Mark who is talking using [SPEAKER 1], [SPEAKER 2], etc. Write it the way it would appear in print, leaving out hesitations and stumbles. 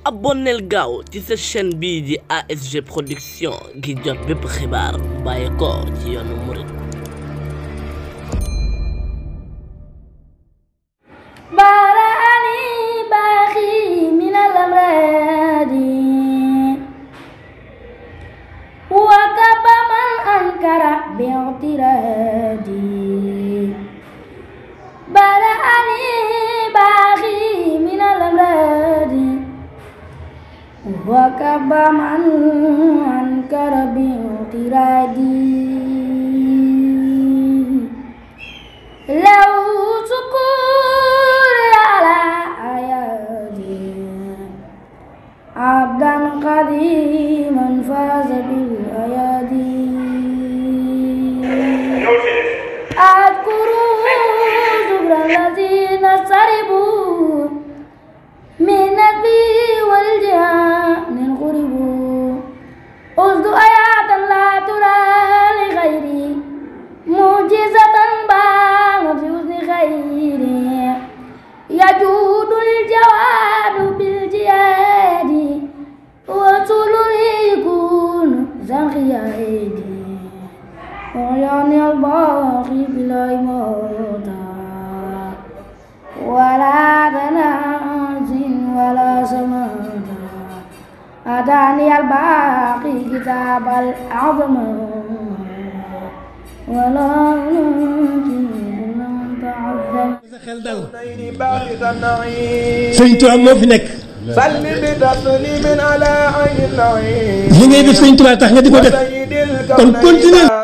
[SPEAKER 1] abonneel gaaw ci sa chaîne bii di ASG Production ngir jot bépp xibaar bàyyi ko ci yoonu murid.
[SPEAKER 2] بارأني باخي من الأمراض وكب من أنكر باعترادي بارأني باخي من الأمراض وكب من أنكر باعترادي لو شكور على أيادي عبدا قديما فاز بالأيادي أذكر زبر الذين سربوا من نبي والجهان غربوا أصد آيات لا ترى لغيري معجزة بانت بحسن خيري يجود الجواد بالجياد وصول يكون زنخيادي ويعني الباقي بلا موتا ولا تناس ولا سماتا أتاني الباقي كتاب الأعظم ولا
[SPEAKER 3] sëñ Tuubaa moo fi nekk. li ngay def sëñ Tuubaa tax nga di ko def kon continuer.